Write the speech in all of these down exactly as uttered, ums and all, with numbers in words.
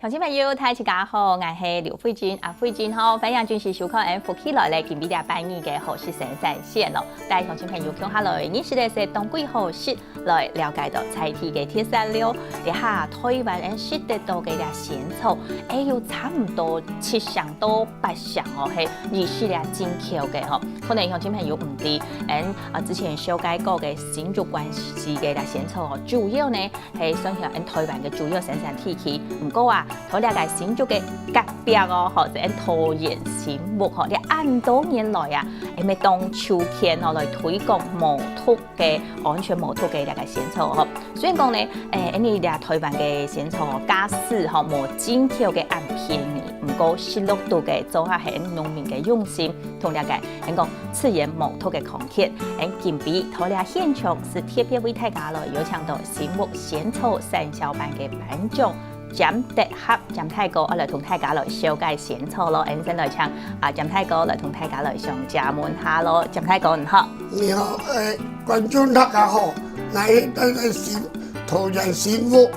鄉親朋友，大家好，𠊎係劉慧君，阿慧君吼，歡迎準時收看《福氣來了》，今晡日禮拜二个好食生產線哦。帶鄉親朋友共下來認識个係當歸好食，來了解到在地个特產了。這下台灣人食得到个這仙草，哎，有差毋多七成到八成哦，係日式个進口个吼。可能鄉親朋友毋知，嗯，啊，之前紹介過个新竹關西个這仙草哦，主要呢 係算起來，恩台灣个主要生產地區。毋過啊，在這个新竹个隔壁哦，吼，係恩桃園新屋吼，這恁多年來啊，恩乜當手牽吼來推廣無毒个、安全無毒个這个仙草吼。雖然講呢，誒，恩這台灣个仙草哦，價數吼無進口个恁便宜，毋過食落肚个做下係恩農民个用心，同這个恩講 自然無毒个康健。恩今晡日在這現場係特別為大家來邀請到新屋仙草產銷班个班長詹德合，詹大哥，愛來同大家來紹介仙草咯。恩先來請啊詹大哥來同大家來相借問下咯。詹大哥你好。你好，誒，觀眾大家好，𠊎係在新，桃園新屋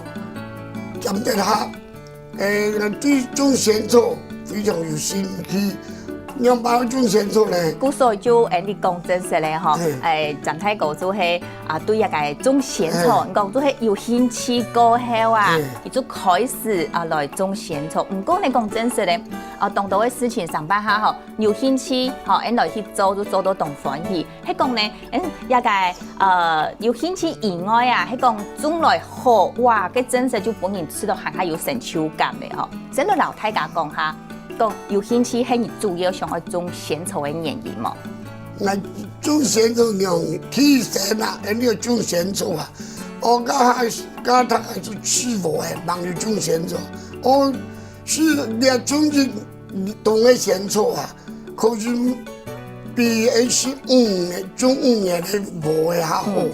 詹德合。 誒，𠊎對種仙草非常有興趣。仰般種仙草呢？故所就恩俚講正式个吼，嘿。誒，詹大哥就係啊，對這个種仙草，嘿。你講就係有興趣過後啊，嘿。佢就開始啊來種仙草。毋過呢講正式个，啊，當多个事情上班下吼，有興趣吼，恩來去做就做到當歡喜。 係講呢，嗯，這个，呃，有興趣以外啊，係講種來好，哇，該真實就分人試著還較有成就感个吼。先來摎大家講下，講有興趣係你主要想愛種仙草个原因無？𠊎種仙草用天生啊，恁樣種仙草啊，哦，該還該大概係試無誒，吂有種仙草，哦，係你種一冬个仙草啊， 可以比一十五年、種五年个無个較好，嗯。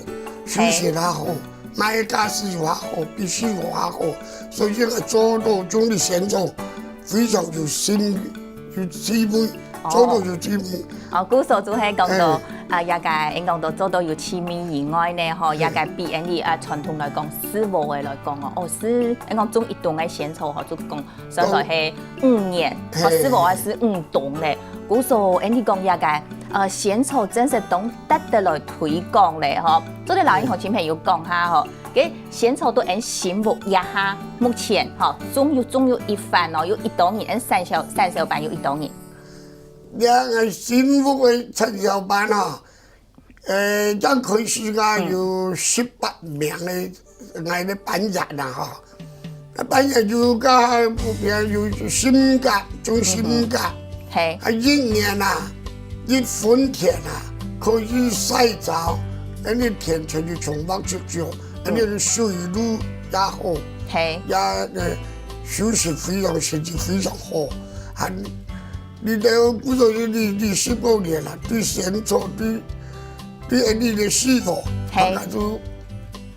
收成較好，賣个價數又較好，比試無較好，所以𠊎做到種个仙草非常有心，有滋味，哦。做到有滋味。哦，故所就係講到，哎。啊，這个，應講到做到有滋味以外呢，吼，哎。這个比恩俚啊傳統來講，試無个來講哦，哦，係，應講種一冬个仙草吼，就講 算來係五年，嘿。哦，係無啊，係五冬咧。故所，恩俚講這个，呃，仙草真實當值得來推廣咧，吼。做得摎恩鄉親朋友講下吼，該仙草在恩新屋這下，目前吼，種有種有一番哦，有幾多人，恩產銷產銷班有幾多人？這个新屋个產銷班啊， 誒，正開始啊，嗯。有十八名个𠊎个班員啊，吼。該班員有个，有心格，種心格。嗯哼。嘿。啊，一年啊，一分田啊，可以曬著，恁樣田全部重劃出去，嗯。恁樣水路也好，嘿。也，呃，收成非常，成績非常好，還 你兜不是你，你十過年了，對仙草，對，對恁樣个事務，嘿。大家就，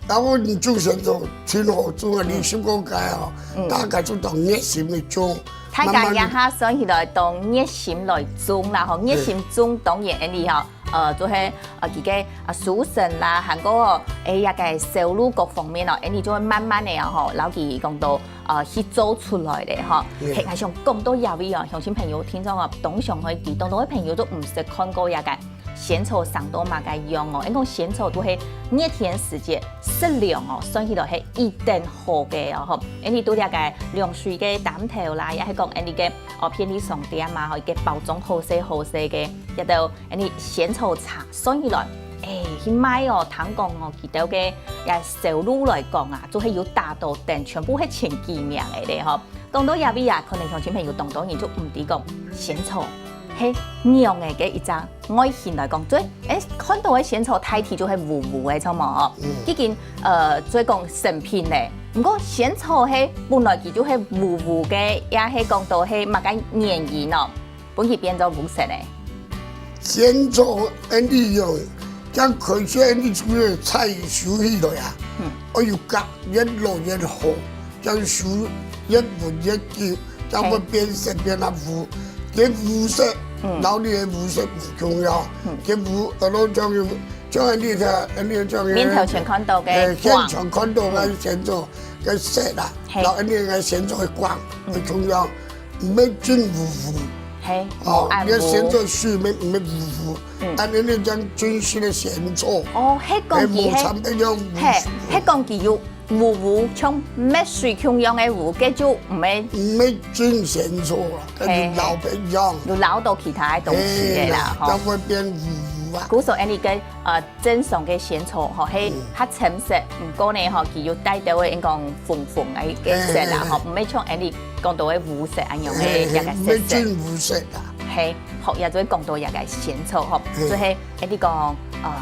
然後你種仙草，真好種啊，你十過屆哦，嗯。大家就當熱心个種，大家慢慢地這下算起來當熱心來種啦，吼，熱心種當然恁樣吼，呃，就係，呃，佢个，啊，收成啦，還過，誒，這个銷路各方面哦，恁樣就會慢慢个哦，吼，摎佢講到 呃，去做出來个吼。嗯。係，𠊎想講到這位哦，鄉親朋友、聽眾哦，當想愛知，當多个朋友都毋識看過這个仙草生到麼个樣哦。因講仙草都係熱天時節食涼哦，算起來係一等好个哦吼。因為對這个涼水个擔頭啦，也係講恁樣个哦便利商店啊，吼，一个包裝好勢好勢个，這兜恁樣仙草茶算起來，誒，去賣哦，聽講哦，佢兜个 這銷路來講啊，就係有打到等，全部係前幾名个咧吼。講到這位啊，可能鄉親朋友當多人就毋知講仙草係仰仔个一隻外形來講，所以，誒，看到个仙草大體就係烏烏个，著無？哦，嗯。既經，呃，所以講成品咧。毋過仙草係本來佢就係烏烏个，也係講到係麼个原因哦？ 分佢變做烏色个。仙草恁樣用，將開出恁樣出个菜收起來啊，嗯。愛有隔，越老越好，將收越穩越久，將會變色變啊烏，嘿。該烏色，嗯。老李个烏色毋重要，嗯。該烏，呃，摎將有像恁呢个，恁呢个像个，面頭前看到个光。欸，現場看到个仙草个色啊，嘿。然後恁呢个仙草个光，嗯。个重要，毋係真烏烏。嘿，哦，無恁烏。你个仙草水毋係，毋係烏烏，嗯。恁呢你講真實个仙草。哦，係講佢係，係無摻一樣烏嘿，係講佢有 烏烏，像墨水共樣个烏，該就毋係毋係真仙草啊，該就嘿，嘿。老白樣。有撈到其他个東西个啦，嘿啦，吼。正會變烏烏啊。故所恁呢个，呃，正常个仙草吼，係嗯。較深色，毋過呢，吼，佢有帶到个，應講粉粉个，个色啦，嘿，嘿，吼，毋係像恁呢講到个烏色恁樣个嘿，嘿，一个色色。毋係真烏色啊。嘿，好，也就會講到一个仙草吼，嘿。就係恁呢講，呃，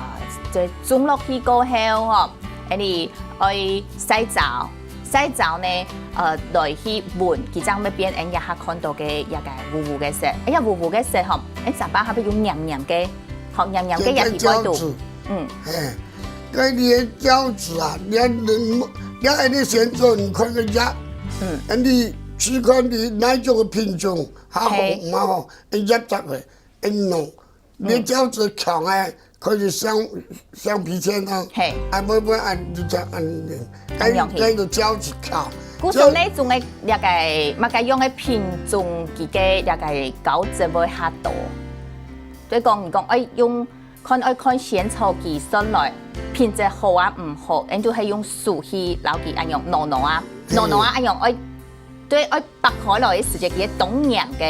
就種落去過後吼， 恁呢愛曬燥，曬燥呢，呃，來去搵，佢正會變𠊎這下看到个這个烏烏个色。哎呀，烏烏个色吼，𠊎這擺還會有黏黏个，吼，黏黏个也係會到。這个膠質。嗯。嘿，該你个膠質啊，你，你，你恁呢仙草，你看个葉，嗯。恁呢試看你哪一種个品種，較好嘿。毋好吼，恁葉摘个，恁弄。 你膠質強个，可以鑲，鑲皮籤啊。嘿。啊，毋會恁，就這樣恁，恁樣去。該，該个膠質強。故所這種个，這个，麼个樣个品種，佢个這个膠質會較多。所以講，你講，愛用，看，愛看仙草佢算來，品質好啊，毋好，𠊎就係用手去摎佢恁樣，挪挪啊，嘿。挪挪啊，恁樣，愛 對，愛擘開來个時節，佢係當黏个。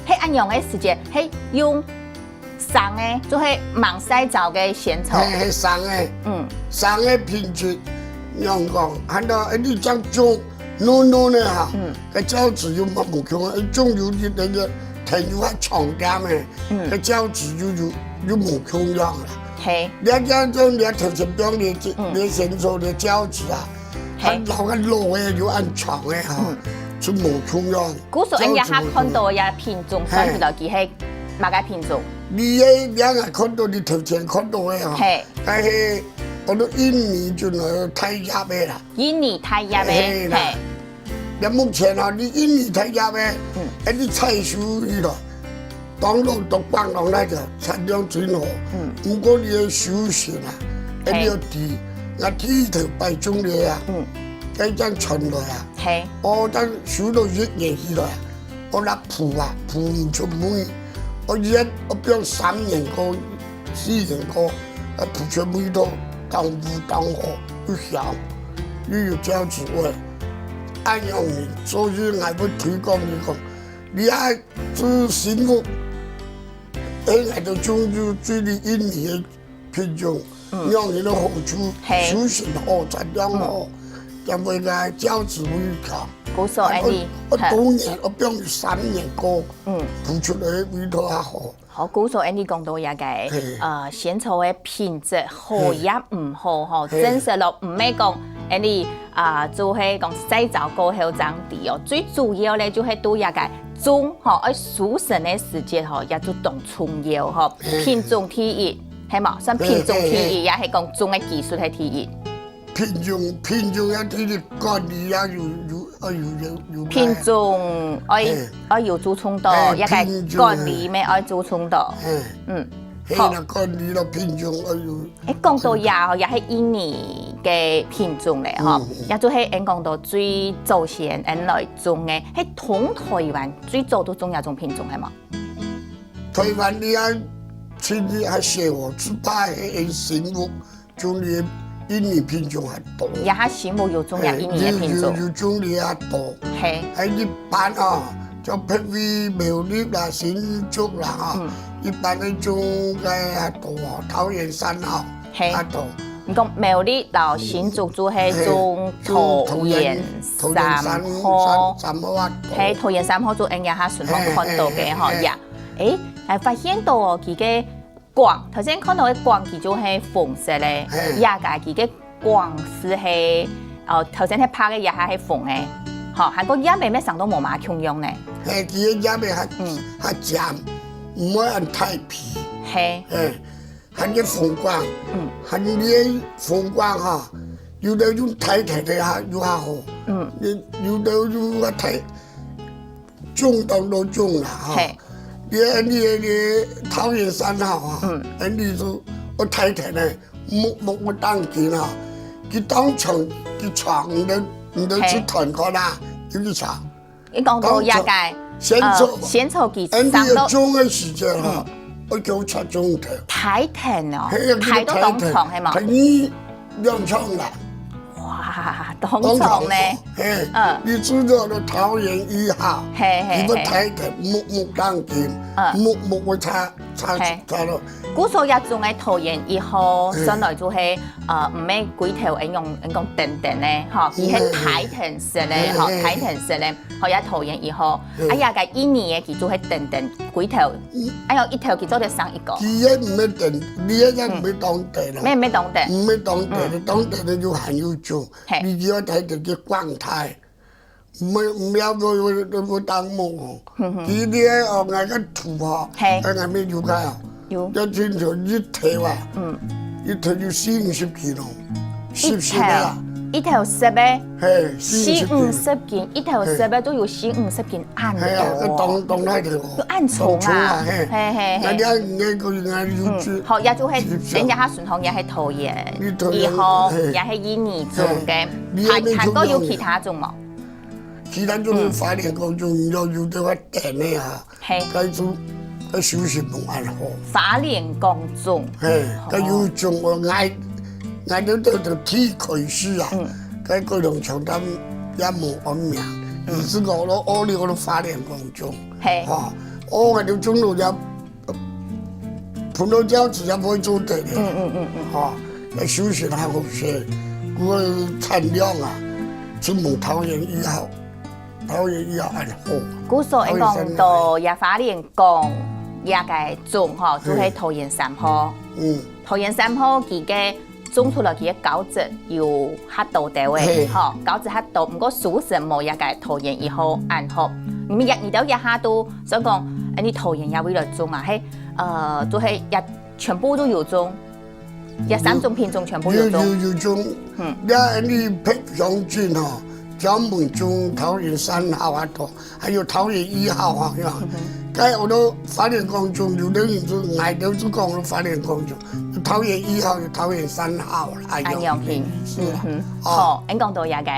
係恁樣个時節，係用生个，就係吂曬燥个仙草。嘿，嘿，生个。嗯。生个品質，仰講，喊到一粒正種，嫩嫩个哈，嗯。該膠質又無，無共樣，種有一个个藤又較長點个，嗯。該膠質又，又，又無共樣啦。嘿。你愛這樣種，你愛頭前放你个，嗯。你个仙草，你个膠質啊， 嘿。較老較老个，有恁長个吼，嗯。就無共樣。故所𠊎這下看到个品種，嘿。算起來佢係麼个品種？你个，你个看到你頭前看到个吼，嘿。該係，𠊎兜印尼就來大葉个啦。印尼大葉个，嘿啦。嘿。你目前吼，你印尼大葉个，嗯。哎，你採收去咯。 當然都放落來个，產量真好。嗯。毋過你个收成啊，嘿。一定要知，𠊎第一頭擺種个啊，嗯。該正傳來啊。嘿。哦，但收到一年起來啊，哦，該匍啊，匍毋出尾，哦，一，哦，放三年過、四年過，啊，匍出尾都當烏當好，又香，又有膠質味。恁樣呢，所以𠊎會推廣你講， 你愛做新屋，哎，𠊎兜種就最利印尼个品種，嗯。養起來好處，嘿。收成好，產量好，嗯。因為个膠質會強。故所恁呢，啊，我，我嘿。當年，我放三年過，嗯。匍出來个味道較好。好，故所恁呢講到這个，嘿。呃，仙草个品質好嘿。也毋好吼，嘿。真實咯，毋係講恁呢 啊，就係講曬燥過後正知哦。最主要咧，就係對這个種吼，愛收成个時節吼，也就當重要吼。嘿。品種第一，係無？算品種第一，嘿，嘿，嘿。也係講種个技術係第一。品種，品種也第一，管理也有，有，愛有，有，有。品種愛，嘿。愛有注重到，嘿，這个品種，管理乜愛注重到。嘿。嗯。嘿，好。該管理咯，品種愛有。 誒，講到這吼，也係印尼个品種咧吼，嗯，嗯。也就係𠊎講到最早先𠊎來種个，係通台灣最早都種這種品種係無？台灣你啊，其實還少哦，只怕係新屋種个印尼品種還多。這下新屋有種這印尼个品種。誒，有，有，有種个還多。嘿。還一般啊，像北緯苗栗啦、新竹啦哈，嗯。一般个種个還多哦，桃園山哈。 嘿。啊，都。你講苗栗摎新竹就係種，嘿，種桃園，桃園三，三號。三，三號啊，都。嘿，桃園三號就𠊎這下順風看到个吼，嘿，嘿，嘿，呀。誒，還發現到哦，佢个梗，頭先看到个梗，佢就係紅色个，嘿。這个佢个梗係，哦，頭先係白个，這下係紅个，吼，還過葉仔乜生到無麼共樣呢。嘿，佢个葉仔還，嗯。還尖，毋會恁大皮。嘿。嘿。 還有紅梗，嗯。還有你个紅梗哈，有个用大大个哈，又較好。嗯。你有个又較大，種當多種啦哈。嘿。你，你，你桃園三號哈，嗯。你就，愛大田个，木，木，木當緊啊，佢當長，佢長，毋得，毋得去斷開啦，有一長。你講到這个，當長，仙草，呃，仙草佢，恁樣上到，要種个時節吼，嗯。愛叫出種頭。大田哦，係啊，大到當長係無？大田，大二兩長啦。哇，當長呢。當長哦，係，嗯。你知道个桃園一號，係，係，佢个大田木，木當緊，嗯。木，木會插，插，係。插落。 故所這種个桃園一號，嗯。算來就係，呃，毋係規頭恁樣，恁講等等个，吼，佢係大田式个，吼，嘿，嘿，嘿。大田式个，吼，也桃園一號。嗯。啊，這个印尼个佢就係等等規頭，嗯。哎喲，一頭佢做得生一個。佢也毋係等，你也毋係當等咯。嗯。毋係，毋係當等。毋係當等，嗯。當等个就還有種，嘿。你只要大田个光大。 毋，毋要做，做，做當木哦。嗯哼。佢這哦，𠊎个圖哦，嘿。𠊎，𠊎乜有个啊。有。要清楚一頭啊，嗯。一頭有四五十斤哦，十，十个啊。一頭，一頭十个，嘿，四五十斤。四五十斤，一頭十个就有四五十斤恁多哦。嘿啊，該當，當大條哦。有恁重啊。當重啊，嘿。嘿，嘿，嘿。該你看，你看，𠊎有去，嗯，好，也就係，去，去，人家較順風，也係桃園，你桃園，一號，嘿。也係印尼種个，嘿。你還，還還過有其他種無？ 其他種花蓮光種，有，有个話等个啊，嘿。該種，該收成無恁好。花蓮光種。嘿，哦。該有種哦，𠊎，𠊎兜，兜，兜地開始啊，嗯。該過兩場單也無安名，嗯。意思講咯，哦，你講花蓮光種，嘿。吼，哦，𠊎兜種落也 葡萄膠質也毋會做得个。嗯，嗯，嗯，嗯。吼，來收成還好勢，毋過產量啊，就無桃園一號，桃園一號恁好。故所，你講到這花蓮光，這个種吼，就係桃園三號。嗯。桃園三號佢个 種出來佢个膠質有較多兜个，嘿。吼，膠質較多，毋過收成無這个桃園一號恁好。你兜這下都算講，恁呢桃園也會來種啊，係，呃，就係也全部都有種，這三種品種全部有種。有，有，有種。嗯。這恁呢白香圳吼，專門種桃園三號啊，都 還有桃園一號吼，係吧？嗯哼。該有个花蓮光種，有个人就，𠊎兜就講花蓮光種，有桃園一號，有桃園三號啦，恁樣形。係啦。嗯哼。哦。好，恁講到這个，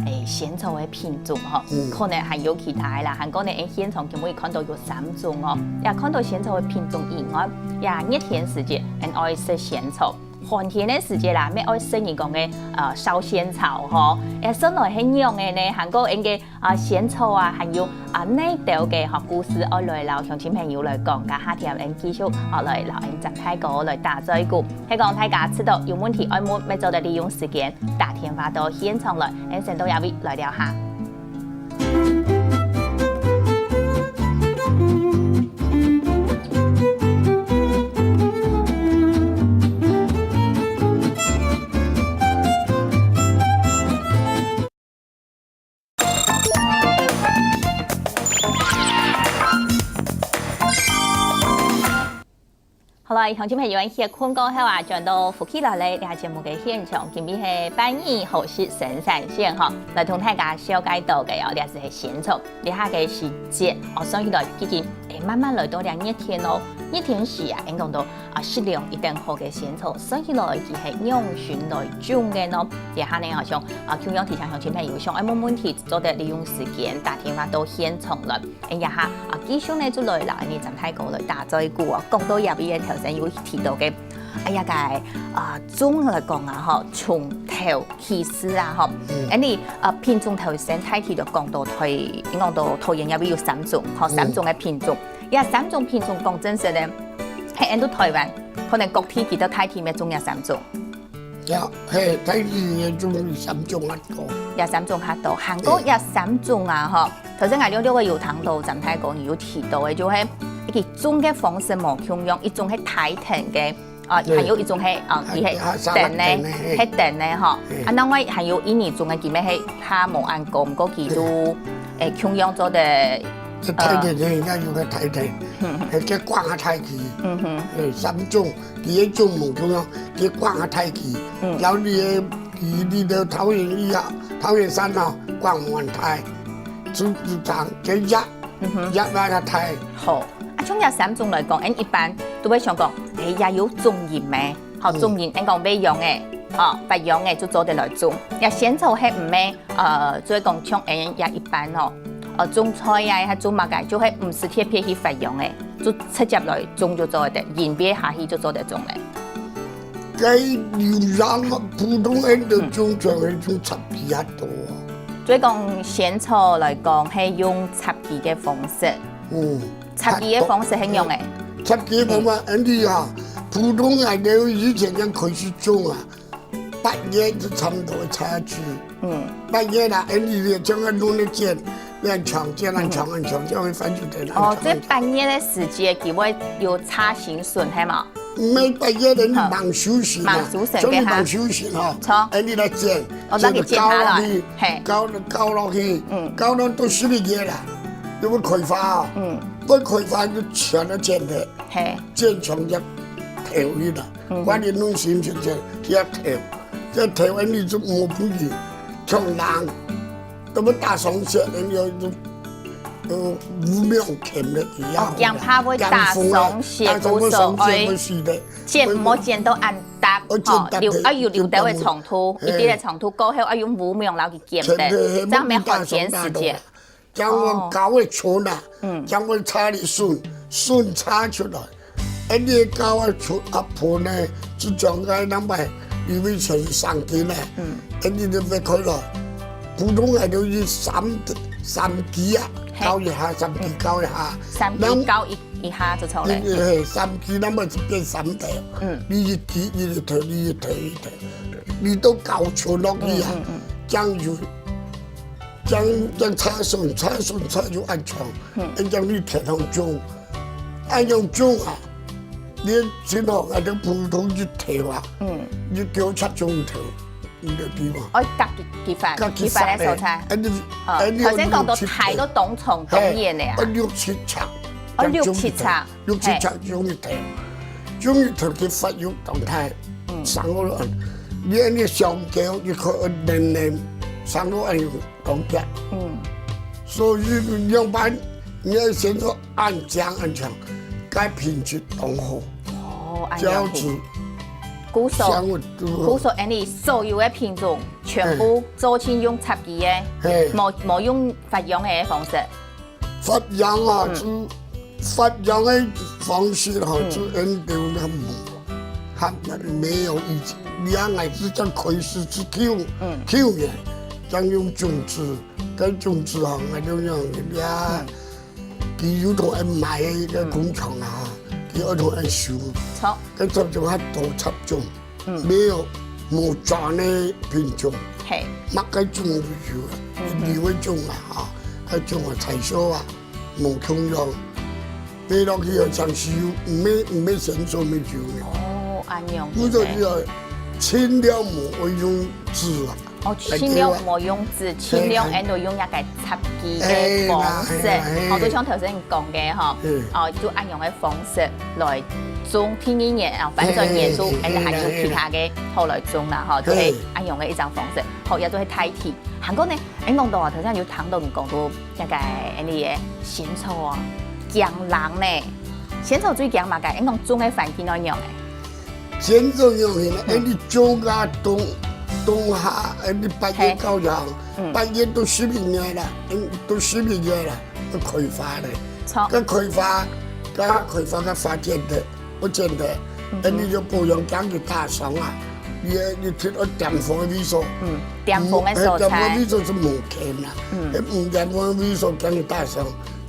誒，仙草个品種吼，嗯。可能還有其他个啦，還過呢，誒，現場今晡日看到有三種哦，也看到仙草个品種以外，也熱天時節，恁愛食仙草。 寒天个時節啦，乜愛食人講个，呃，燒仙草吼。誒，算來係仰个呢？還過𠊎个，啊，仙草啊，還有，啊，哪兜个，吼，故事愛來摎鄉親朋友來講，該下條𠊎繼續，哦，來摎𠊎站大哥來打嘴鼓。係講大家知道有問題愛問，乜做得利用時間打電話到現場來，𠊎先到這位來尞下。 好了，鄉親朋友，歇睏過後啊，轉到福氣來了這節目个現場，今晡日係拜二，好食生產線吼，來同大家紹介到个哦，這就係仙草，這下个時節哦，算起來已經，誒，慢慢來到這熱天咯。熱天時啊，應講到啊，食量一定好个仙草，算起來佢係仰形來種个呢？這下呢，好像啊，共樣提醒鄉親朋友，想愛問問題，做得利用時間打電話到現場來。 哎呀哈，啊，繼續呢，就來摎𠊎个張太哥來打嘴鼓哦。講到這位个頭先有提到个，哎呀，該，啊，種來講啊，吼，從頭起始啊，吼，嗯。恁呢，啊，品種頭先大體就講到台，應講到桃園這位有三種，吼，嗯。三種个品種。這三種品種講真實个，係，恁到台灣，可能各地佢兜大體乜種這三種。 呀，嘿，大體个種三種啊，哦。這三種較多，還過這三種啊，吼，頭先𠊎兜這位有聽到張太哥你有提到个，就係佢種个方式無共樣，一種係大田个，啊，對。還有一種係，啊，佢係，啊，沙拉等个，等个，嘿。係等个吼。嘿。啊，另外還有印尼種个，佢乜係較無恁高，毋過佢都，嘿。誒，共樣做得，這大田个，呃，人家有个大田，嗯。係，這光啊大田，嗯哼。誒，三種。 佢个種無共樣，佢个光較大支。嗯。然後你个，佢，你个桃園一號、桃園三號光無恁大，就，就長，佢葉，嗯哼。葉那較大。好，啊，像這三種來講，𠊎一般都會想講，誒，也有種仁咩？哦，嗯。種人，𫣆講會秧个，哦，發秧个就做得來種。這仙草係毋係，呃，做講像𫣆這一般哦，呃，種菜啊，還種麼个，就係毋使特別去發秧个，就直接來種就做得，人別下去就做得種了。該有秧啊，普通人都種出來種插枝較多啊。所以講仙草來講，係用插枝个方式。嗯。插枝个方式係仰个？插枝个方法，恁呢啊，普通人都以前正開始種啊，八月就差毋多插枝。嗯。八月啦，恁呢就將个弄个剪，恁長剪，恁長，恁長，這樣翻出來，哦，恁長。這八月个時節，佢會有插新筍，係無？毋係八月个，你哈。吂收成啊，吂收成个哈。像你吂收成吼，著。哎，你來剪，哦，那你剪下來，剪到高落去，嘿。高，高落去，嗯。高落到十一月啦，就會開花哦。嗯。會開花就全部剪忒，嘿。剪長隻頭去啦，嗯。管你弄新就剪，這頭，這頭恁呢就無分佢，像人，都要打霜雪，恁呢就，呃，烏苗忒了一樣。哦，驚怕會打霜雪，打霜雪，故所愛 剪毋好剪到恁搭，愛剪搭，吼，留，愛有留兜个長度，嘿。一定个長度，過後愛用烏苗摎佢剪忒，嘿，嘿，嘿，這樣無好剪時節。將我高个伸啊，哦。嗯。將我插个筍，筍插出來。恁呢高个伸啊，盆呢，就將該兩百，因為全係生根呢。嗯。恁呢就分開來。普通个都係三，三支啊，嘿。高一下，三支高一下。三支高一 一下就著了。你，你，嘿，三支，那麼就變三條。嗯。你一支，你一條，你一條，一條，你都搞出落去啊。嗯，嗯，嗯。這樣就，這樣，這樣插筍，插筍，插就恁長。嗯。恁樣你田項種，恁樣種啊，你先學𠊎兜普通一條啊，嗯。你叫插種一條。 你就知無？愛隔幾，幾闊，隔幾闊个所在。哎，你，哦，哎，你頭先講到大到當長當遠个啊。嘿，愛六七尺，哦，六七尺。六七尺，嘿。種一條，種一條个發育當大，嗯。生落來，你恁呢相交，你可以連連，生落來有當遽。嗯。所以兩班，你愛先做恁靚恁靚，該品質當好。哦，恁樣。這樣子。故所，香味都好。故所，恁呢所有个品種 全部做盡用插枝个，嘿。無，無用發秧个方式。發秧啊，嗯。就發秧个方式吼，嗯。就恁樣个無，還沒有以前，你看，𠊎係正開始係舊，嗯。舊年，正用種子，該種子吼，𠊎就用个呀。嗯。 佢有同人買个工廠啊，嗯。佢有同人收。著。該插種較多插種，嗯。沒有無專个品種，嘿。麼个種都有啊，嗯哼。你會種啊，哈，該種啊，菜蔬啊，無共樣。買落去啊，暫時有，毋係，毋係先做乜有呢。哦，恁樣。不過你啊，青了無愛用籽啊。 哦，青了無用籽，青了，嘿，嘿。𫣆就用這个插枝个方式。嘿啦，嘿啦，嘿。哦，就像頭先你講个吼，嗯。哦，就恁樣个方式來種，第二年，哦，反轉年就，嘿，嘿，𫣆就還有其他个好來種啦，吼，嘿。就係恁樣个一種方式。好，也就係大體。還過呢，𫣆講到啊，頭先有聽到你講到該个𫣆俚个仙草啊，驚冷呢。仙草最驚麼个？𫣆講種个環境愛仰仔？ 先做樣形，嗯。𫣆俚種啊冬，冬下，𫣆俚八月，嘿。到陽，嗯。八月到十一月啦，嗯，到十一月啦，愛開花咧。著。該開花，該開花，該花剪忒，愛剪忒，嗯哼。𫣆俚就保養，驚佢打霜啊。你，你去到巔峰个位所，嗯，巔峰个所在。嗯，巔峰个位所就無跈啦。嗯。該毋巔峰个位所，驚佢打霜，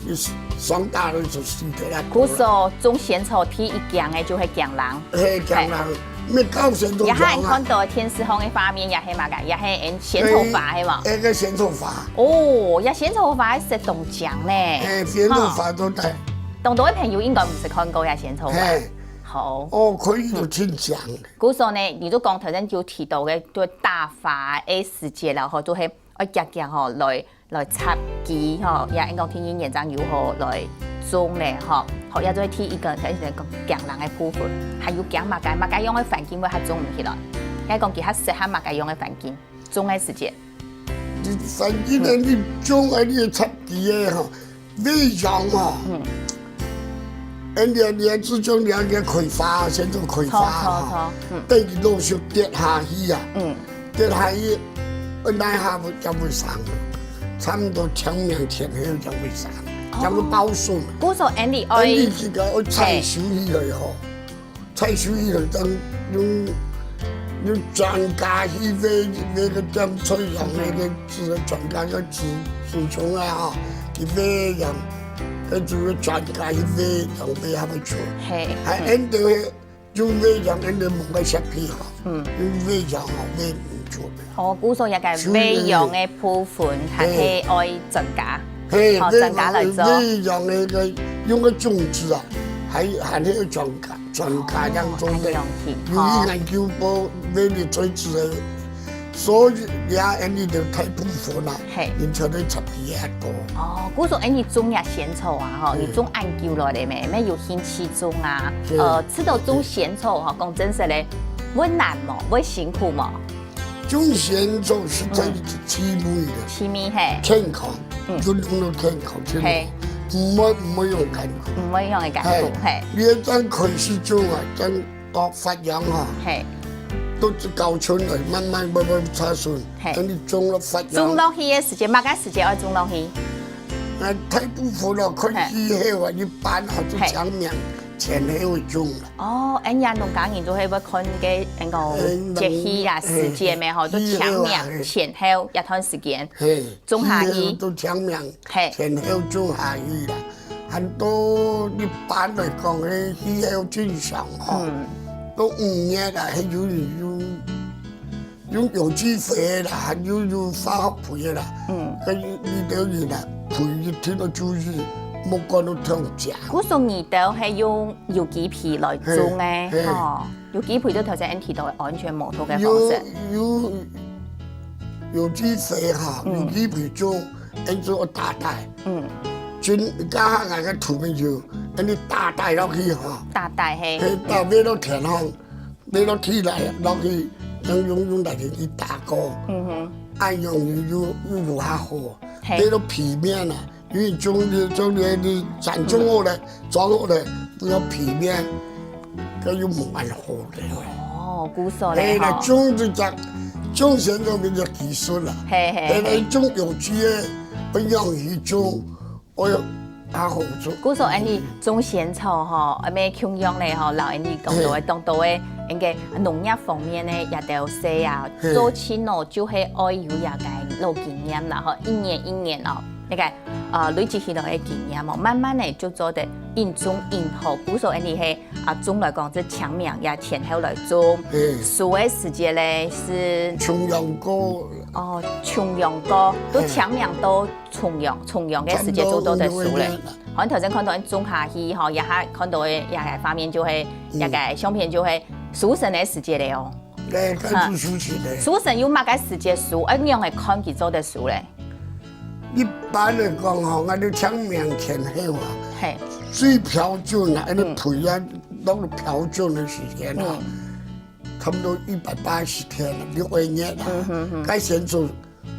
你霜打了就死忒啦。故所種仙草第一驚个就係驚冷。 嘿，驚人，嘿。乜搞仙草也還叢啊。看到電視項个畫面，也係麼个，也係𫣆仙草花，係無？嘿，該仙草花。哦，這仙草花係當靚呢。嘿，仙草花都在。吼。當多个朋友應該毋識看過這仙草花。嘿。好。哦，可以有真靚。故所呢，你就講頭先有提到个，就打花个時節啦，吼，就係愛遽遽吼來 來插枝吼，也應該天然現正有好來種咧吼。好，也就係第一个，頭先講驚冷个部分，還有驚麼个，麼个樣个環境會較種毋起來。也講佢較適合麼个樣个環境，種个時節。你環境呢，你種个你个插枝个吼，會秧吼，嗯。恁樣你愛注重你个開花，先做開花哈。著，著，著，嗯。等佢老熟跌下去啊，嗯。跌下去，哪下會，正會生，差毋多清明前後正會生，哦。正會爆筍。故所恁樣愛，恁樣這个愛採收起來吼，嘿。採收起來，正用，用專家去買，買个種菜園，那个 種个專家个豬，豬場啊吼，去買樣，該主要專家去買樣買下个出。嘿，還恁多个，就買樣恁多門个設備吼，嗯。用買樣吼，買毋出个。哦，故所這个買樣个部分，還係愛專家，嘿，吼，專家來做。買樣个，用个種子啊，還，還係愛專家。 專家樣做个，哦，恁樣去，有去研究過，買你種子个，所以也恁樣就大部分啦，嘿。人才都十幾个多。哦，故所恁樣種這仙草啊，吼，嗯。你種恁久來了咩？乜有興趣種啊？嗯。呃，試著種仙草吼，講真實个，會難無？會辛苦無？ 種仙草係在趣味个，趣味嘿。健康，嗯。運動个健康，健康，嘿。毋會，毋會有艱苦。毋會有艱苦，嘿。嘿。你一旦開始種啊，等到發秧啊，嘿。到這高春來，慢慢慢慢插筍，嘿。等你種了發秧。種落去个時節，麼个時節愛種落去？啊，大部分咯，看氣候啊，一般啊，就嘿。清明前後會種啦。 哦，恁樣農家人就係會看个，恁个節氣啊，嘿，時節咩吼，就清明前後一段時間，嘿，種下去。氣候都清明，嘿。前後種下去啦。還多一般來講，个氣候正常吼，嗯。都五月啦，還有，有 用有機肥啦，還有，有化學肥啦。嗯。該你兜人啊，肥一定要注意，莫管到忒強。故所你兜係用有機肥來種个，嘿，嘿。吼，有機肥就頭先恁樣提到个安全無毒个方式。有，有，有機肥哈，嗯。有機肥種，恁樣做打底。嗯。真，加下𠊎个土面就，恁樣打底落去哈。打底，嘿。嘿，打底落田吼。 你落去來，落去，用，用，用泥去打過。嗯哼。恁樣又，又，又無較好。嘿。你落皮面啊，因為種，種你，你種好了，裝好了，不要皮面，該又無恁好了。哦，故所咧，嘿，來吼。種這隻，種仙草變成技術了。嘿，嘿，嘿。嘿，來種有機个，不要去種 哎喲，較好做。故所恁樣種仙草吼，啊，乜共樣咧吼，摎恁樣講到个，嘿。當多个，應該農業方面个，也都係啊，嘿。做起呢，就係愛有這个老經驗啦吼，一年一年哦，該个，呃，累積起來个經驗哦，慢慢个就做得應種應好。故所恁樣係，啊，種來講，這清明也前後來種，嘿。收个時節咧，係重陽過。哦，重陽過，都嘿。清明到 重陽，重陽个時節做到得收咧。差不多五六月啦。好，你頭先看到你種下去吼，這下看到个這个畫面就係，嗯。這个相片就係收成个時節咧哦。對，該就收成咧。收成有麼个時節收？愛仰般看佢做得收咧？一般來講吼，𠊎兜清明前後啊，嘿。最標準啊，該个嗯。培養到標準个時間啊，嗯。差不多一百八十天，六個月啊，嗯哼哼。該先做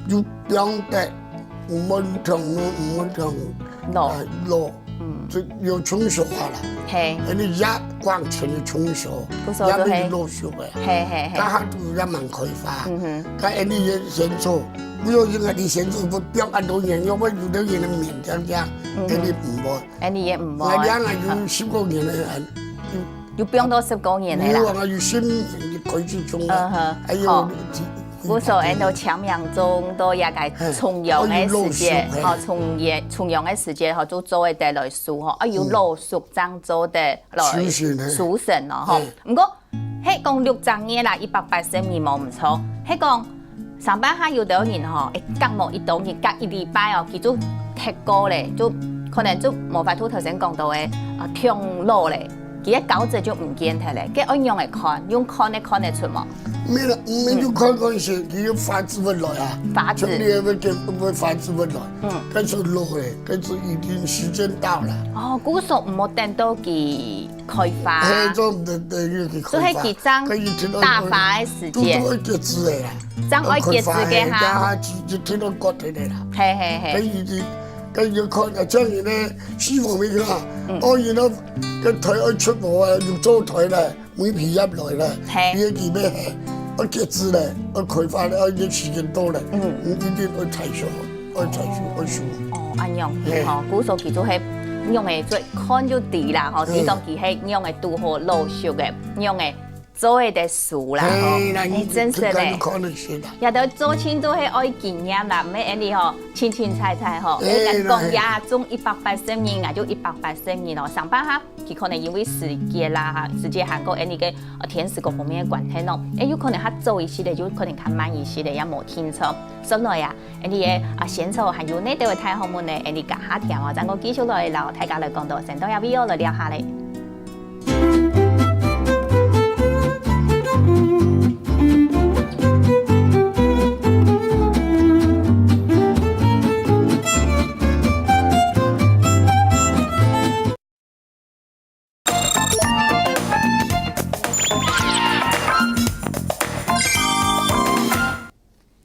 又放得，毋會忒，毋會忒，老。啊，老。嗯。就有成熟啊啦。嘿。恁樣也光全有成熟，不錯，也毋係老熟个。嘿，嘿，嘿。該下都也蠻開發。嗯哼。該恁樣也先做，不要因為你先做，不，不要恁多年，要不然有的人的面這樣，嗯哼。恁樣毋會。恁樣也毋會。𠊎兩個有十多年了，有，有放到十多年了啦。有啊，有十年，你可以去種啊。嗯哼。還有，好。 故所，𠊎兜清明種到這个重陽个時節，嘿。吼，重陽，重陽个時節吼，就做得來收吼，啊，有老熟正做得來收成，嘿。收成咯吼。嘿。毋過，係講六隻月啦，一百八十日無毋著，係講上班下有兜人吼，會隔無一到日，隔一禮拜哦，佢就忒過咧，就可能就無法度頭先講到个，啊，忒老咧。 佢个膠質就毋見忒咧，該愛仰般看？用看个看得出無？毋係啦，毋係用看看先，佢有發子會來啊。發子。像你个會發子會來，嗯。該就老咧，該就已經時間到了。哦，故所毋好等到佢開花。嘿，做毋得等佢開花。所以佢正該一直都打花个時節。都，都會結子个啦。正愛結子个哈。開花，嘿，就，就聽到割忒个啦。嘿，嘿，嘿。該已經該要看啊，像人呢，西方面啊，嗯。哦，人呢，該台愛出貨啊，有做台了，每批入來了，嘿。你个地面嘿，愛結子了，愛開發了，愛个時間到了，嗯。你一定愛採收，愛採收，愛收。哦，恁樣，嘿。吼，故所佢就係仰个做看就知啦，吼，嗯。知講佢係仰个拄好老熟个，仰个 做得个事啦，吼。嘿，那你哎，真是嘞。自家就看得出啦。也都做親都係愛經驗啦，毋係恁樣吼，清清彩彩吼，哎，哎，講呀，種一百八十年啊，就一百八十年咯。上班哈，佢可能因為時節啦，哈，時節還過恁樣个，呃，天時各方面个關係咯，哎，有可能較早一些个，有可能較慢一些个，也無定著。所以啊，恁樣个，啊，仙草還有哪兜个大學問呢？恁樣下下聽哦，正過繼續來摎大家來講到，先到這位哦，來尞下咧。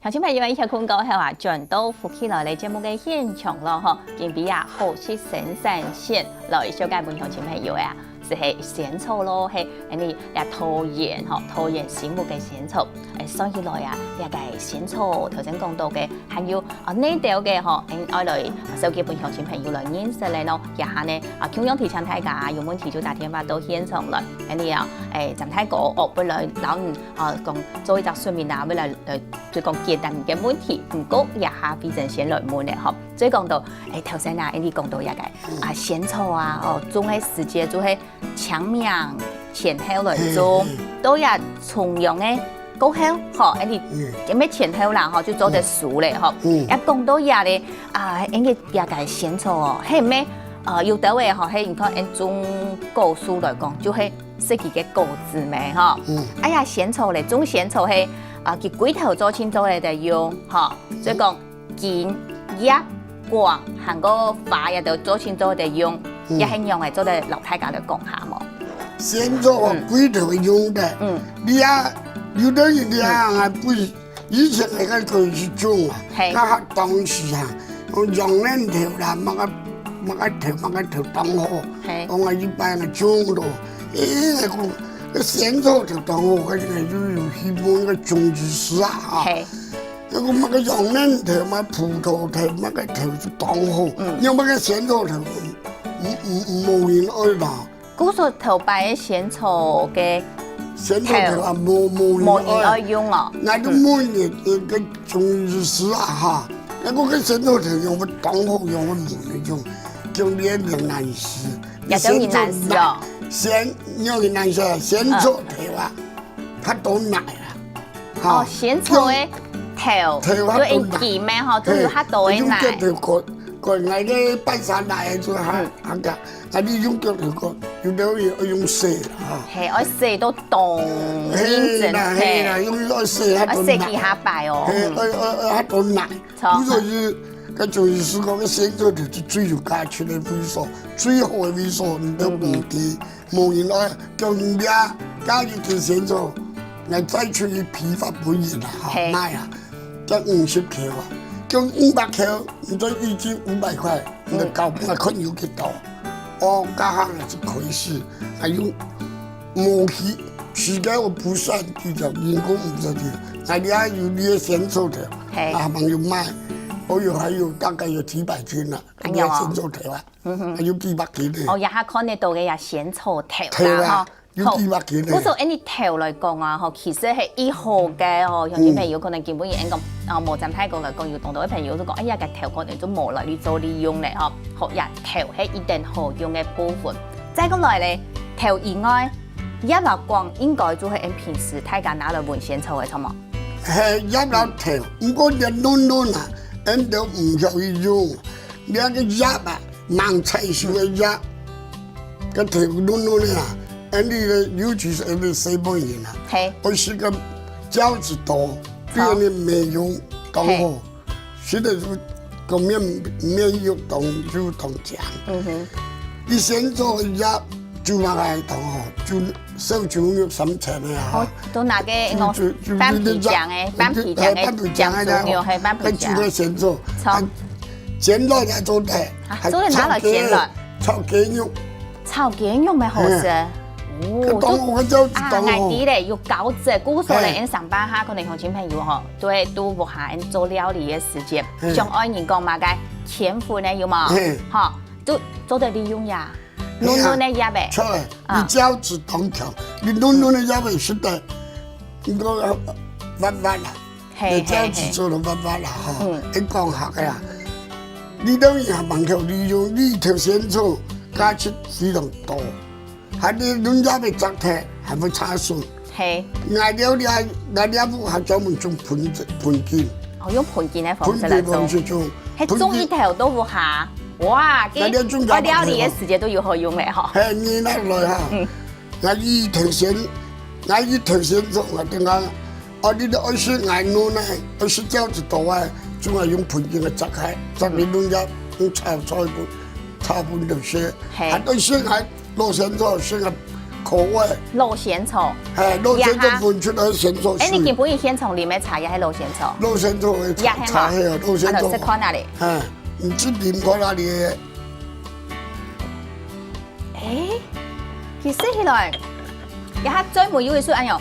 鄉親朋友，一歇睏過後啊，轉到福氣來了節目个現場咯吼。今晡日啊，好食生產線來紹介分鄉親朋友个啊，就係仙草咯，係，恁樣也桃園吼，桃園新屋个仙草。哎，算起來啊，這个仙草頭先講到个，還有啊，哪兜个吼，恁愛來紹介分鄉親朋友來認識个咯。這下呢，啊，共樣提醒大家啊，有問題就打電話到現場來，恁樣啊，哎，詹大哥哦，會來摎你啊，講做一隻說明啊，會來來 就講簡單个問題，毋過這下非常先來問个吼。所以講到，哎，頭先啊，你講到這个啊，仙草啊，哦，種个時節就係清明前後來種，嘿，嘿。到這重陽个過後，吼，恁樣，嗯。也無前後啦，吼，就做得收咧，吼。嗯。也講到這咧，啊，恁樣這个仙草哦，係無，呃，有兜个吼，係你看，恁種果樹來講，就係 食佢个果子咩，吼。嗯。哎呀，仙草咧，種仙草係，啊，佢歸頭做親做得用，吼。所以講，嗯。莖、葉、梗，還過花也都做親做得用，嗯。也係仰仔做得摎大家來講下無？仙草哦，嗯。歸頭用个。嗯。你啊，有兜人你啊，嗯。還不 以前个該个時種啊，嘿。該下當時啊，用楊嫩頭啦，麼个，麼个頭，麼个頭當好，嘿。講啊一般个種咯，誒，該个，該仙草頭當好，該个就有希望个種子時啊，哈。嘿。該个麼个楊嫩頭嘛，葡萄頭，麼个頭就當好，嗯。用麼个仙草頭，毋，毋，毋，無人愛啦。 故所頭擺个仙草个仙草頭啊，無，無人愛。無人愛用哦。𠊎都問你，呃，該種意思啊，哈。該个仙草頭用个當好，用个無人用，叫你个閩南語。也叫閩南語哦。仙，用閩南語啊，仙草頭啊，嗯。較多奶啊。 哦，仙草个頭，頭較多奶。就用佢咩吼，就有較多个奶。嘿，用腳頭割，割，𠊎个半山奶就還，嗯。還个，啊，你用腳頭割，有兜人愛用洗啦，哈。嘿，愛洗到當認真，嘿啦，嘿啦，嘿。用，愛洗較多奶。愛洗幾下擺哦，嘿，嗯。愛，愛，愛較多奶。著。所以，該種意思講，該仙草頭就最有價值个位所，最好个位所，你都毋知。嗯哼。 無人愛，叫人家加一點仙草，𠊎再出去批發分人啦，哈，嘿。賣啊，才五十箍啊，叫五百箍，你做一斤五百塊，你就搞不好看有幾多。哦，該下也係開始，還有無去，時間我不算計較，人工毋算計較，𠊎這有你个仙草个，嘿。啊，還有賣，哦喲，還有大概有幾百斤啦，哎喲。你个仙草个啊。 嗯哼。還有幾百斤呢。哦，這下看得到个也仙草頭啦，頭啊，吼。有幾百斤呢。好，故所恁樣頭來講啊，吼，其實係已好个哦，鄉親朋友可能根本也講，啊，無詹大哥來講，有當多个朋友就講，哎呀，該頭可能就無來得做利用咧，吼。好，這頭係一等好用个部分。再過來咧，頭以外，葉摎梗應該就係𠊎等平時大家拿來搵仙草个，著無？係，葉摎頭，毋過這嫩嫩啊，𠊎等都毋曉去用。 這个葉啊，吂採收个葉，該頭嫩嫩个啊，恁樣个，尤其係恁樣細妹人啊，嘿。愛食个膠質多，對好。恁樣美容當好，嘿。食个就个面，面又當，又當靚。嗯哼。以前做个葉，就拿來當好，就 燒豬肉三層个啊。哦，都拿个，就，就，就，飯皮醬个，就，飯皮醬个，呃，飯皮醬个醬豬肉，嘿，飯皮醬。該豬肉先做，著。啊，煎卵也做得，啊，還做得拿來煎卵。炒雞，炒雞肉。炒雞肉乜好食。嗯。哦，該當好，該就啊，當好。𠊎知咧，有餃子，故所咧，嘿。𠊎上班下，可能鄉親朋友吼，對，都屋下人做料理个時節，嘿。像外人講嘛，該甜粉个有無？嘿。吼，就做得利用呀。 嫩嫩个葉仔。係，啊。你餃子當強，你嫩嫩个葉仔食得，應該要滑滑啦。嘿，你餃子做到滑滑啦，吼，嘿，嘿。嗯。你講下个啦。你等於還蠻好利用，你頭先做價值非常多，還你嫩葉仔摘忒，還會差損。 嘿。𠊎了這，𠊎這屋下專門種盆子，盆景。哦，用盆景个方式來種。盆景方式種。嘿，種一頭到屋下，哇，𠊎這種，𠊎料理个時節都有好用咧吼。嘿，你拿來哈。嗯。𠊎以頭先，𠊎以頭先種，𠊎等下，哦，你都愛食𠊎弄呢，愛食餃子多啊，總愛用盆景个摘開，摘你弄下，用炒菜不，炒不就係，嘿。還愛食𠊎 老仙草，食个口味。老仙草。嘿，老仙草分出來仙草水。呀哈。哎，你今晡日先從裡面茶葉還係老仙草？老仙草个茶，呀，係嘛？茶葉啊，老仙草。啊，就試看啊咧。嘿，你去啉看啊咧。哎，其實起來，這下最尾有一首恁樣。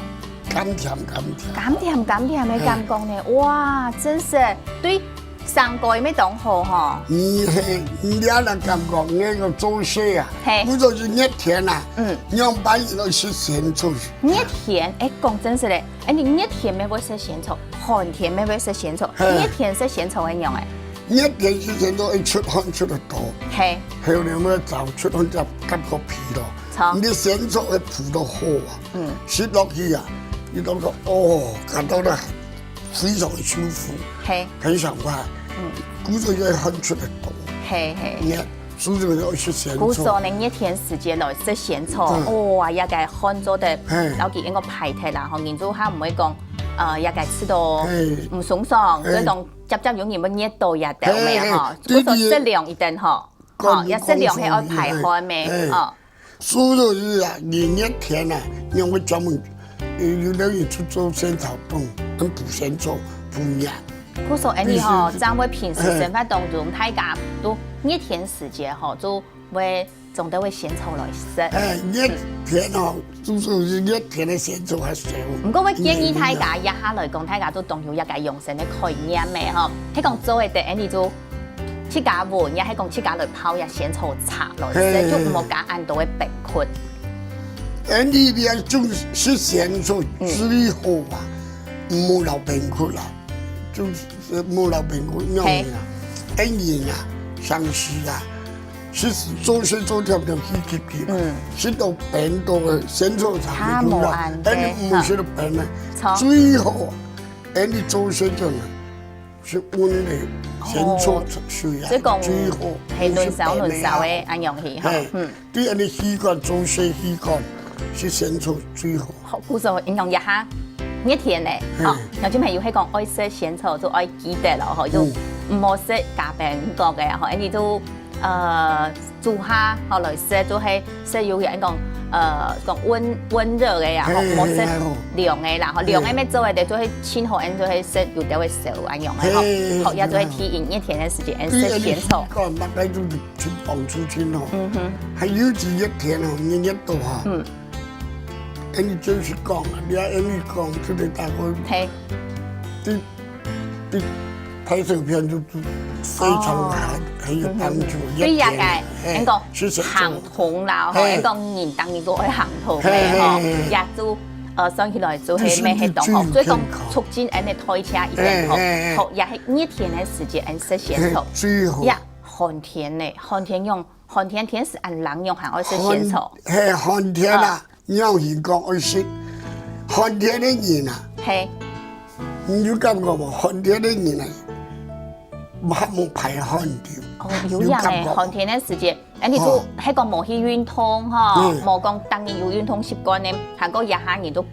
甘甜，甘甜。甘甜，甘甜个感覺呢，嘿。哇，真是對 生果乜當好吼。你係，你這樣感覺，𠊎个做事啊，嘿。故所係熱天啊，嗯。仰般人都食仙草。熱天，哎，講真實个，哎，你熱天乜會食仙草，寒天乜會食仙草，嘿。熱天食仙草會仰仔？熱天食仙草，會出汗出得多。嘿。還有你有沒有早出汗就夾個皮咯？著。你个仙草个皮都好啊，嗯。食落去啊，你都說，哦，感到了 非常的舒服，嘿。很爽快。嗯。故所就會汗出得多。嘿，嘿。你看，所以就會食仙草。故所呢，熱天時節來食仙草，嗯。哇，這个汗做得，嘿。摎佢應該排忒啦，吼，人就較毋會講，呃，這个食到嘿。毋鬆爽，嘿。這種夾夾容易會熱到這兜咩，嘿，嘿。吼，故所食涼一點吼，講，吼，也食涼係愛排汗咩，講，講，哦。 所以啊，你熱天啊，仰會專門，呃，有个人去做仙草凍，跟補仙草、補藥。故所恁樣吼，必須，正會平時生活當中，嘿。大家都熱天時節吼，就會種兜个仙草來食。哎，熱天吼，嗯。就係熱天个仙草較少。毋過，𠊎建議大家，這下來講，大家都當有一个養生个概念个吼。係講做得，恁樣就 自家搵，也係講自家來泡一仙草茶來食，嘿。就毋好加恁多个冰塊。恁樣你愛種食仙草最好啊，嗯。毋好落冰塊啦，就係毋好落冰塊，仰般啊？嘿。恁樣啊，傷時啊，食做事做忒忒氣急急啊，嗯。食到冰到个仙草茶就啦，佢無恁，恁樣毋食到冰啊，嘿，好。最好，恁樣做事就啊。 係溫个仙草水啊，哦，所以講，最好，係，暖燒暖燒个，恁樣去吼，嘿，嗯。對恁樣氣管、做事氣管，係仙草最好。好，故所形容一下，熱天呢，嘿。吼，有種朋友係講愛食仙草，就愛記得咯，吼，就嗯。毋好食加冰角个，吼，恁樣就，呃， 煮下，吼，來食，就係食有人講，呃，講溫，溫熱个啊，吼，嘿，毋好食嘿，嘿，涼个啦，吼，嘿。涼个乜做得，就係盡好，恁就係食有兜个燒恁樣个，吼。嘿，嘿，好，也就係嘿。提醒熱天个時節，恁食仙草。對，你講，大概就係幫助盡好。嗯哼。還有一熱天哦，你熱到哈。嗯。恁樣就是講啊，你愛恁樣講，就係大概嘿。對 對，對，拍照片就，就非常好，哦。很有幫助，嗯哼。對，也該，也甜，嘿，恁講，係，係，行動啦，吼，嘿。恁講人當然都愛行動个，嘿，嘿，吼，嘿，嘿。也就，呃，算起來就係乜係當好。就是最，最健康。所以講促進恁樣代謝一點，吼，嘿，嘿，嘿。好，也係熱天个時節，恁食仙草。嘿，最好。呀，寒天呢，寒天用，寒天天時恁冷，用還愛食仙草。寒，嘿，寒天啊，嗯。 仰形講愛食，寒天个人啊，嘿。你有感覺無？寒天个人啊，較無排汗个。哦，有影欸，有感覺無？寒天个時節，恁樣就，哦。係講無去運動吼，嗯。無講當然有運動習慣个，還過這下人都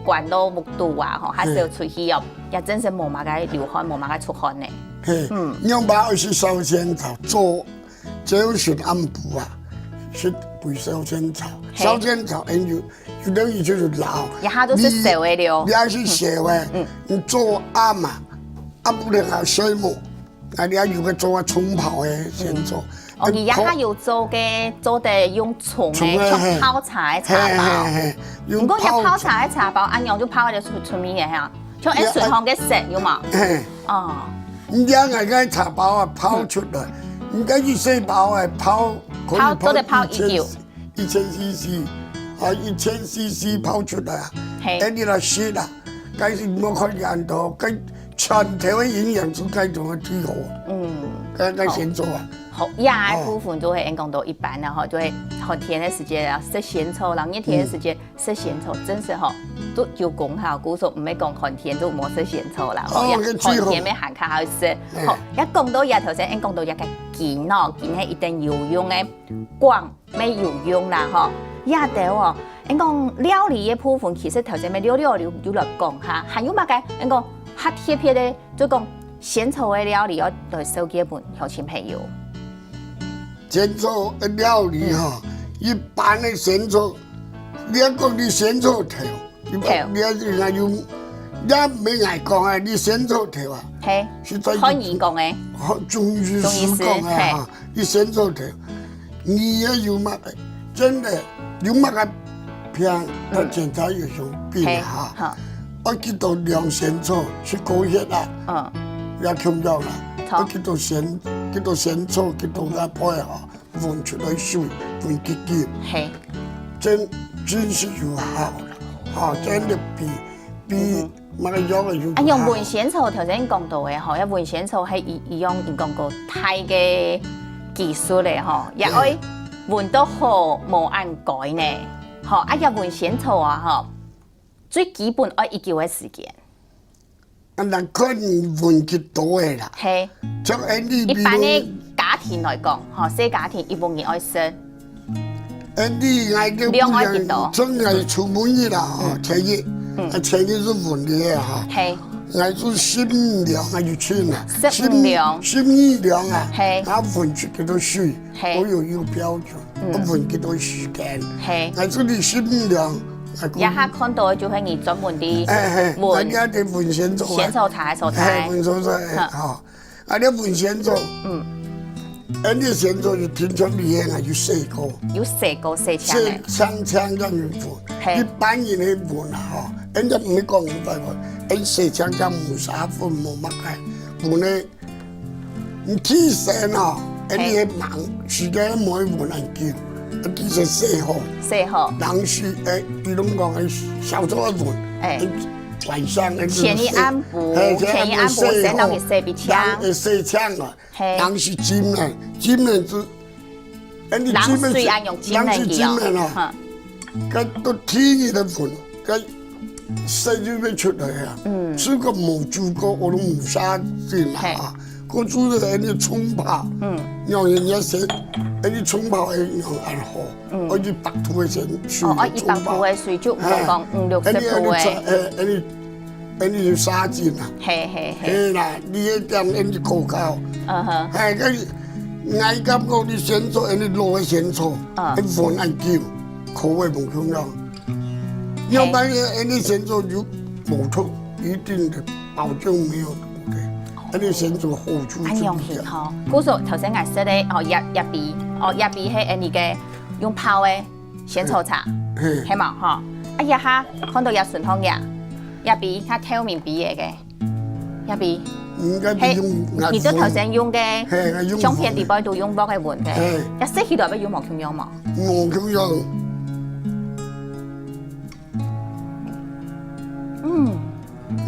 關到屋肚啊，吼，較少出去哦，嗯。也真係無麼个流汗，無麼个出汗呢。嘿，嗯。仰般愛食燒仙草，做 朝晨暗晡啊，食杯燒仙草。嘿。燒仙草，恁樣，有兜人就係老。這下都係燒个了。你，你也係燒个，嗯。你做暗啊，暗晡天啊睡目，啊，你還有个做啊沖泡个仙草。哦，你這下有做个，做得用沖个，沖个，像泡茶个茶包。嘿，嘿，嘿，嘿，毋過這泡茶个茶包，恁樣就泡个出，出味个哈，像一出湯个色，有無？嘿。哦。你這下个茶包啊，泡出來，你該一細包啊，泡，可以泡，泡，做得泡一久。一千，一千C C，啊，一千C C泡出來啊，嘿。哎，你來試啦，該係莫看幾多，該全頭个營養素該種个最好。嗯。該，該仙草啊。好，這个部分就會，𫣆講到一般啦，吼，就會寒天个時節啊，食仙草，然後熱天个時節食仙草，真係吼，都有功效。故所毋係講寒天就莫食仙草啦，吼，哦，該最好。寒天乜還較好食。嗯。好，也講到這頭先，𫣆講到這个筋哦，筋係一定有用个，光乜有用啦，吼。這兜哦，𫣆講料理个部分，其實頭先乜略略有，有來講哈，還有麼个？𫣆講較特別个，就講仙草个料理，愛來紹介分鄉親朋友。 仙草个料理吼，嗯。一般个仙草，你愛講你仙草頭，一般，頭。你愛，你愛用，你毋係𠊎講啊，你仙草頭啊。嘿，係在漢語講个。漢，中醫師講个哈，中醫師，嘿。你仙草頭，你愛有麼个，真个，有麼个病，嗯。愛檢查有啥病啊哈。嘿，好。愛幾多兩仙草，係高血壓，嗯。也共樣啦。好。愛幾多仙，幾多仙草，幾多个配合。 搵出來水，搵結晶。嘿。真，真係有效啦，吼，真个比，比嗯哼。麼个藥个有效。啊，用搵仙草，頭先講到个吼，愛搵仙草係一，一樣，𫣆講過大个技術个吼，也愛搵到好，無恁該呢。吼，啊，愛搵仙草啊，吼，最基本愛幾久个時間。 啊，那看你搵幾多个啦。嘿。像𫣆俚一般个家庭來講，吼，細家庭一般人愛食。𫣆俚𠊎都量愛幾多？像𠊎出門去啦，吼，嗯。千一，嗯。啊，千一係搵个哈。嘿。𠊎係十五兩啊，有錢啊。十五兩。十五，十五兩啊，嘿。啊，搵出幾多水，嘿。我有一個標準，嗯。啊，搵幾多時間。嘿。𠊎係你十五兩， 這下看到个就係你專門个，哎，哎，搵，人家个搵仙草啊。仙草茶个所在。哎，搵仙草，哎，好。吼。啊，你搵仙草，嗯。𫣆俚仙草就聽說厲害啊，有洗過。有洗過，洗淨个。洗淨淨正有搵。嘿。一般人个搵啊，吼，𫣆俚毋會講一般个，𫣆洗淨淨無殺粉，無麼个，搵个 你提神哦，哎，嘿。你个忙，時間無會無恁緊，啊，提神洗好。洗好。人係，哎，比如講，哎，小時候問，哎。哎，晚上，哎，前一暗晡，嘿，前一暗晡，先摎佢洗一遍。人會洗淨啊，嘿。人係浸啊，浸啊就 哎，你人水愛用浸个，人係浸个哦。哈。該到第二日个份，該色就會出來啊。嗯。水果無煮過，我都無殺菌啦啊。嘿。過煮个，哎，你沖泡，嗯。讓人家先，哎，你沖泡，哎，用恁好，嗯。愛一百度个先水哦，哦，一百度个水就毋好講五六十度个。哎，你，哎，你，哎，你有殺菌啊。嘿，嘿，嘿。嘿啦，你一點，哎，你口感。嗯哼。哎，該 𠊎感覺你仙草，恁呢老个仙草，啊。恁穩恁久，口味無共樣。嗯。嘿。要不然恁呢仙草有無錯，一定个保證無有毒个。恁呢仙草好處係毋一樣。恁樣形吼，故所頭先𠊎食个，哦，葉，葉皮，哦，葉皮係恁呢个用泡个仙草茶，嘿。係無吼？啊，這下看到這順風葉，葉皮較透明皮个个。 葉皮。應該係用，嘿，你就頭先用个，嘿，用相片底背都用鑊个搵个，嘿。這食起來會有無共樣無？無共樣。嗯。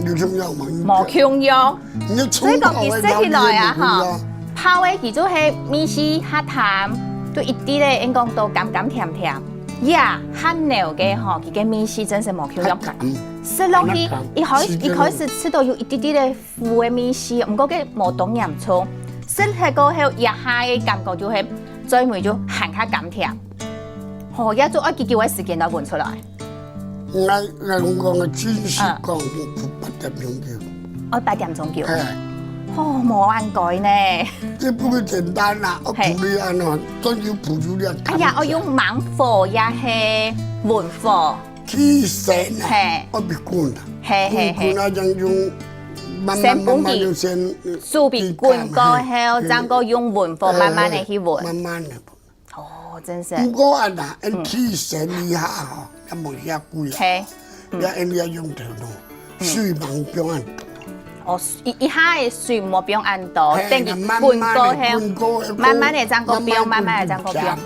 有共樣無？無共樣。你所以講佢食起來啊，哈，泡个佢就係味緒較淡，就一滴仔，應該講到甘甘甜甜。呀，較濃个吼，佢个味緒真係無共樣。較甘。食落去，較甘。一開，一開始食到有一滴滴个 苦个味緒，毋過佢無當嚴重。食忒過後，這下个感覺就係嘴尾就還較甘甜。吼，也就愛幾久个時間來搵出來？𠊎，𠊎講个真係講，嗯。愛八點鐘久。愛八點鐘久。哎。吼，無恁該呢。這不過簡單啦，嘿。愛補你恁呢，專有補助你啊。哎呀，愛用猛火也係文火。 起先啊，嘿。愛別滾啊，嘿，嘿，嘿。滾滾啊，正用慢慢先分佢慢慢就先手皮滾過後，嘿，正過用文火慢慢个去搵。慢慢个。哦，真是。毋過啊，那，嗯。恁起先一下吼，也無遐貴啊。嘿。嗯。也恁樣用頭腦，嗯。水毋好放恁多。哦，一，一下个水莫放恁多，嘿，等佢滾過後，慢慢地滾過，慢慢个正過放，慢慢个正過放。慢慢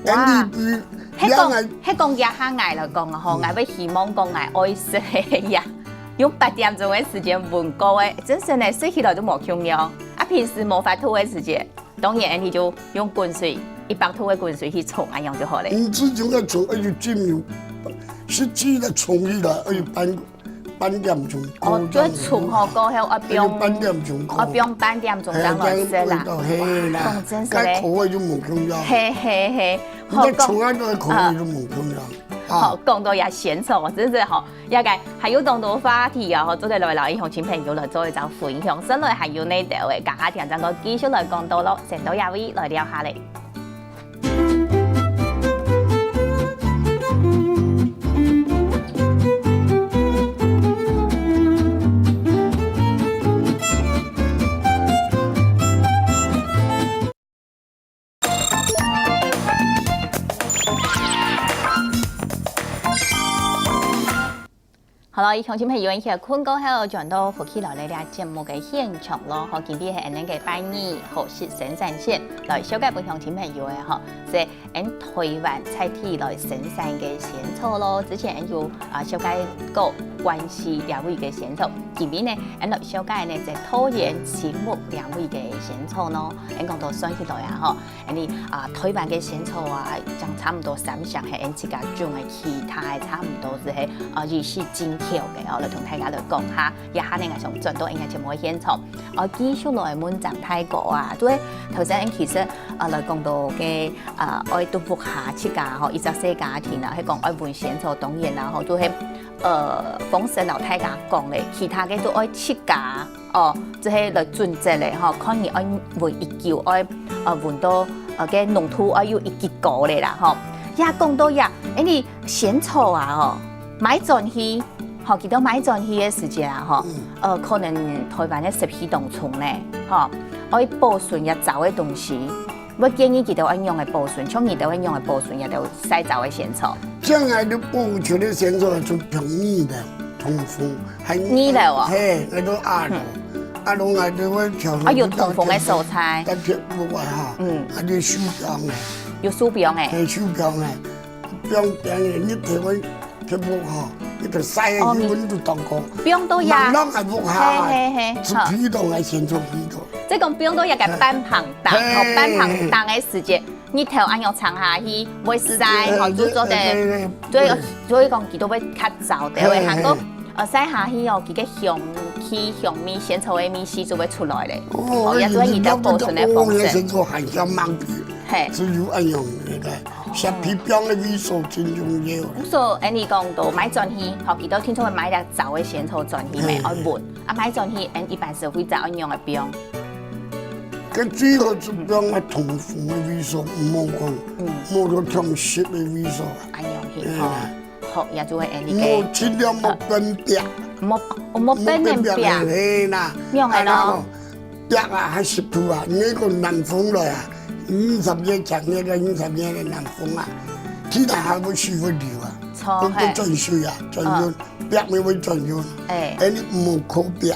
滾。哇。恁樣，彼講，兩个，彼講這下𠊎來講吼，嗯。𠊎會希望講𠊎愛食个呀。 用八點鐘个時間搵過个，真實呢，食起來都無共樣。啊，平時無法度个時間，當然你就用滾水，一百度个滾水去沖，恁樣就好了。嗯，這種个沖，愛有浸油，實際个沖起來，愛有半，半點鐘哦，過這樣。就沖好過後，愛放，愛有半點鐘過。愛放半點鐘，嘿，正好食啦。這樣味道，嘿啦。講真實个。該口味就無共樣。嘿，嘿，嘿。你再沖啊，好，講，該口味就無共樣。啊。好，講到這仙草，真是吼， 這个還有當多話題啊，吼，做得來摎鄉親朋友來做一隻分享。先來還有哪兜个，等下聽正過繼續來講到咯，先到這位來尞下咧。好了，鄉親朋友，一歇睏過後，轉到福氣來了這節目个現場咯。吼，今晡日係𫣆个拜二，好，係生產線來紹介分鄉親朋友个吼，係𫣆台灣在地來生產个仙草咯。之前𫣆有，啊，紹介過關西這位个仙草，今晡日呢，𫣆來紹介呢，在桃園新屋這位个仙草咯。𫣆講到算起來啊，吼， 恁呢，啊，台灣个仙草啊，正差毋多三成係𫣆自家種个，其他个差毋多係，啊，日式進口个哦，來同大家來講哈。這下呢，𠊎想轉到𫣆个節目个現場，哦，繼續來問張大哥啊，對，頭先𫣆其實，啊，來講到个，啊，愛在屋下自家吼，一隻細家庭啊，係講愛搵仙草，當然啦，吼，就係，呃，方式摎大家講咧，其他个都愛自家 哦，這係來準則咧吼，看你愛搵幾久，愛，呃，搵到，呃，該濃度愛有幾高咧啦吼。也講到這，恁呢仙草啊吼，買轉去，吼，佢兜買轉去个時節啊吼，嗯。呃，可能台灣个濕氣當重咧，吼，愛保存這燥个東西。 會建議佢兜愛仰仔保存，像你兜愛仰仔保存這兜曬燥个仙草。將來你保存个仙草就放二樓，通風，還二樓哦。嘿，該都二樓，嗯。二樓𠊎都會調。啊，有通風个所在。在貼屋啊哈，嗯。啊，你收光个。有收光个。嘿，收光个，放光个，你台灣 貼屋吼，你就曬个，哦，你，你溫度當高，放到遐。網浪个屋下，嘿，嘿，嘿，出皮凍个，先出皮凍。這講放到遐个半棚頂，嘿。吼，半棚頂个時節，日頭恁樣長下去，會曬，嘿，吼，就做得，嘿，嘿，嘿，所以，對。所以講，佢都會較燥个，嘿，嘿。會還過，呃，曬下去哦，佢个香氣、香味、仙草个味緒就會出來咧。哦，哦，也做得你兜保存个方式。哦，仙草還香蠻皮。 嘿。只有恁樣个，哦。削皮放个味素真重要。故所，恁呢講到買轉去，吼，佢兜聽說買了燥个仙草轉去咩，嘿。愛聞。啊，買轉去，𫣆一般係會知愛仰仔放。該最好就放个通風个位所，毋好講，嗯。莫到忒濕个位所。恁樣去，嘿。吼。 好，也就會恁呢个。莫，盡量莫放壁。呃，莫，莫放壁。莫放壁，嘿啦。仰仔咯？啊，壁啊，還濕度啊，你講南風來啊，二十年前个，二十年个南風啊，地下還會水會流啊，著，會，會嘿。轉水啊，轉潤，嗯。壁面會轉潤。哎。哎，你莫靠壁。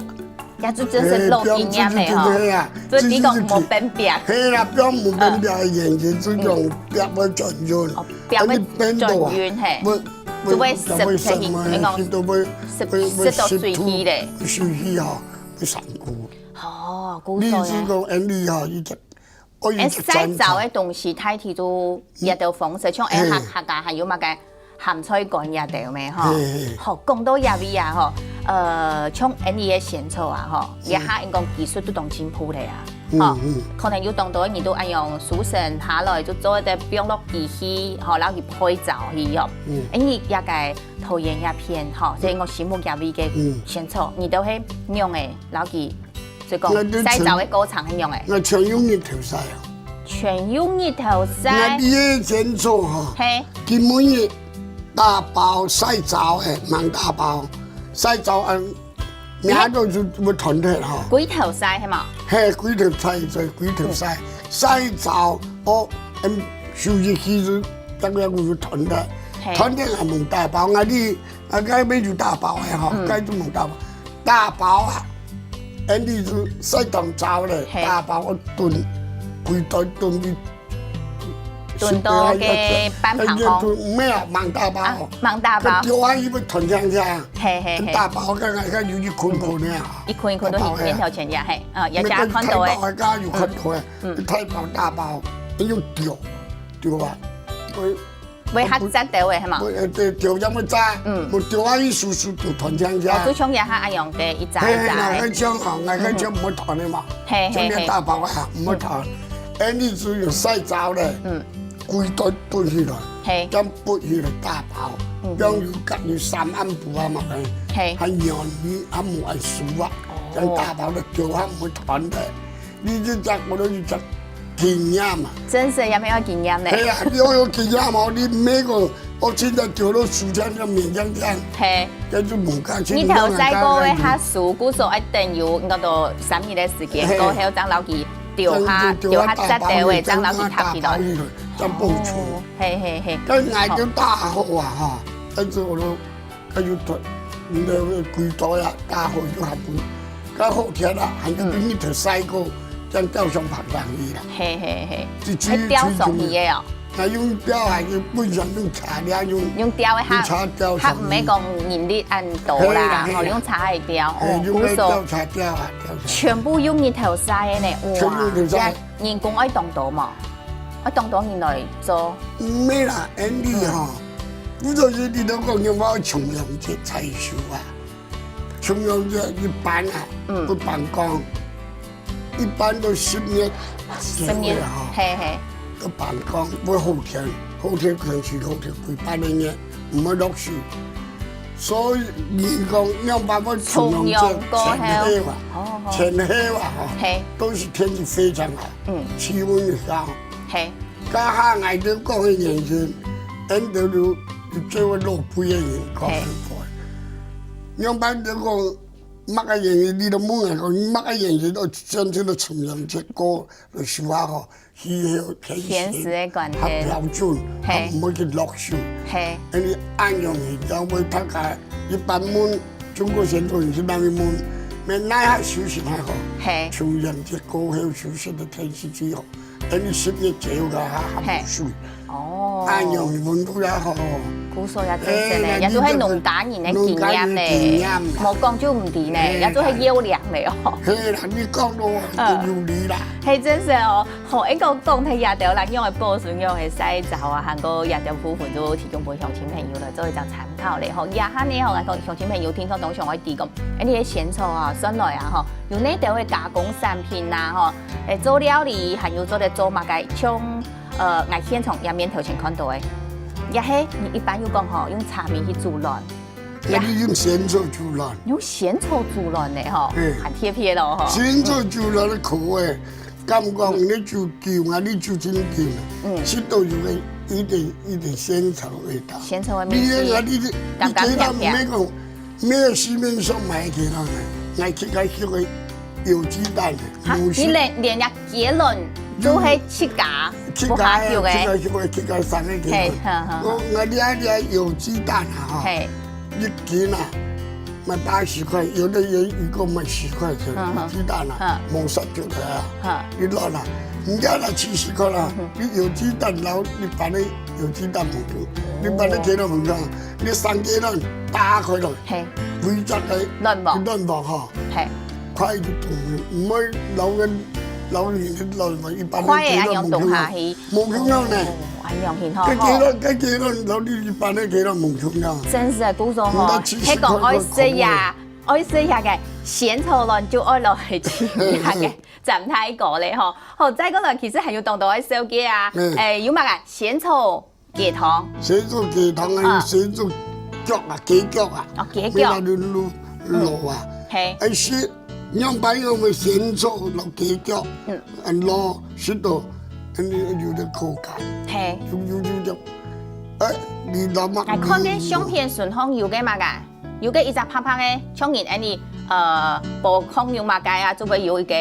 也就真係老經驗个吼。嘿，放出去就對啊。所以你講莫放壁。嘿啦，放莫放壁个原因，就講壁會轉潤。哦，壁會轉潤，嘿。會，就會會，就會濕氣，你講你講會，會，會濕，濕到水氣咧。濕度，水氣吼，會生菇。哦，菇素呢？你是講，恁呢吼，一直 哦，哎，曬燥个東西，大體都這兜方式，像哎，嘿。客，客家還有麼个鹹菜乾這兜咩，吼。嘿，嘿。好，講到這位啊，吼，呃，像恁呢个仙草啊，吼，嗯。這下應該技術都當進步了啊，嗯，吼。嗯。可能有當多人都愛用手伸下來，就做一個放落機器，吼，然後去焙燥去用。嗯。哎，你這個桃園這片，吼，所以我心目這位个嗯。仙草，你都係用个，然後去 所以講，𠊎都全，曬燥个過程係仰仔？𠊎全用日頭曬啊。全用日頭曬？𠊎這仙草吼，嘿。今晡日打包曬燥个，吂打包，曬燥恁，明仔載就會斷忒吼。歸頭曬係無？嘿，歸頭曬，就歸頭曬，曬燥，哦，嗯，收入去就，大概就斷忒。嘿。斷忒也無打包，啊你，啊，該買就打包个吼，嗯。該就無打包。打包啊，恁你就曬當燥咧，嘿。打包我燉，歸袋燉去 燉到个半膨風。哎，毋係啊，吂打包。啊，吂打包。佢丟下去會斷淨淨。嘿，嘿，嘿。打包，剛剛有一捆捆个啊。一捆一捆都係面頭前呀，嘿，啊，也加看到个。太薄个，有看到个，嗯。太薄打包，用丟，丟啊。會，會較扎到个，係嘛？會，呃，對，丟這麼扎，嗯。無丟下去，輸輸就斷淨淨。哦，就像這下恁樣个一扎一扎个。嘿，嘿，那个像吼，那个像毋會斷个嘛。嘿，嘿，像你打包啊，毋會斷。嗯。哎，你只有曬燥咧。嗯。 歸袋囤起來，嘿。將抔起來打包，嗯哼。放有隔離三暗晡啊嘛，嘿。嘿。還軟佢，還無恁酥啊，哦。將打包了，腳還毋會斷的。你這隻，我都是講經驗嘛。真是也沒有經驗呢。嘿啊，你要有經驗哦，你每個，我現在腳都酥成像綿羊樣。嘿。這就無感情。你頭先講个較酥，故所愛等有差不多三日的時間，嘿。過後正摎佢 丟下，丟下，丟下，丟下，再丟下，正摎佢搭起來。正摎佢搭起來，正保存。哦，嘿，嘿，嘿。該𠊎就打好啊，哈，該就，該就，該就歸袋啊，打好就下分。該好天啊，還有日頭曬過，嗯。正吊上爬上去啦。嘿，嘿，嘿。這，這，還吊上去个哦。 該用吊還係本身用車咧，用，用吊个較，用車吊上去。較毋係講人力恁多啦，嘿啦，嘿啦。吼，用車來吊，嘿，哦，用該吊車吊啊，吊車。全部用日頭曬个呢，哇，全部用日頭曬。這人工愛當多無？愛當多人來做？毋係啦，恁樣吼，嗯。有時候你都講用到重陽節才收啊。 重陽節一般啊，嗯。會辦公，一般都十月，十月，十月哈，嘿，嘿。會辦公，會好天，好天可能是好天幾百个月，毋會落雪。所以你講，仰般會重陽節前後啊，重陽過後。哦，哦。前後啊，哈，嘿。都是天氣非常好，嗯。氣溫也高。嘿。 該下𠊎兜講个原因，𠊎兜就，就做老輩个人講个話。嘿。仰般你講麼个原因，你都問𠊎講，麼个原因都選擇了重陽節過个時候吼，氣候天時，天時个關係。較標準，嘿。較毋會去落雪。嘿。因為恁樣形象會大家一般問中國傳統飲食，人問，乜哪下休息較好？嘿。重陽節過後休息个天氣最好。 等於十月左右个哈，還嘿。無水。哦。恁樣个溫度也好。故所也真實呢，哎，也就係農家人个經驗呢。農家人經驗啦。無講就毋知呢，哎，也就係有量了哦。嘿啦，你講到啊，嗯。有理啦。嘿，真實哦。好，一個講忒這兜啦，仰个保存，仰个曬燥啊，還過這兜部分就提供分鄉親朋友來做一隻參考咧吼。這下呢吼，𠊎講鄉親朋友聽眾當想愛知講，哎，你个仙草啊，算來啊吼，有哪兜个加工產品啊吼， 誒，做料理，還有做得做麼个？像，呃，𠊎現場這面頭前看到个，也係你一般有講吼，用茶米去煮卵。該你用仙草煮卵。用仙草煮卵呢吼，嘿。還特別咯吼。仙草煮卵个口味，感覺你煮久啊，你煮真久，嗯。食到有个一點，一點仙草味道。仙草个味緒。你啊，你，你感覺甜甜。你這个毋免講， 沒有市面上買得到的，𠊎去該畜个有機蛋的，哈，母雞。你連，連隻雞卵都係自家，自家，自家畜个，自家生个雞卵。嘿，哈，哈，哈。𠊎，𠊎這，這有機蛋啊，哈，嘿。一斤啊，賣八十塊，有的有一個賣十塊錢，嗯哼。雞蛋啊，嗯。無殺毒的啊。嗯。你卵啊，人家拿七十塊啦，嗯哼。你有機蛋撈一般的有機蛋無毒，哦。一般的雞卵無毒，你生雞卵打開來， 嘿。肥隻个卵黃。卵黃吼，嘿。快就動了，毋會老人，老人个卵黃，一般个雞卵無共樣。快个恁樣動下去。無共樣呢。哦，恁樣形吼，該雞卵，該雞卵，老人一般个雞卵無共樣。真是个，故所吼，毋得試試看，該講愛食呀，愛食呀个，仙草卵就愛落去試呀个，嘿，嘿。斬開一個咧吼。好，再過來，其實還有當多个小姐啊，嗯。誒，有麼个仙草 雞湯。仙草雞湯啊，嗯。仙草腳啊，雞腳啊，哦，雞腳。乜拿來滷，嗯。滷啊。嘿。還係仰般樣个仙草滷雞腳，嗯。啊，滷食到，恁樣有个口感。嘿。有，有，有，有。哎，你老媽，𠊎看該相片順風有个麼个？有个一隻白白个，像人恁樣，呃，無空有麼个啊，就會有一個，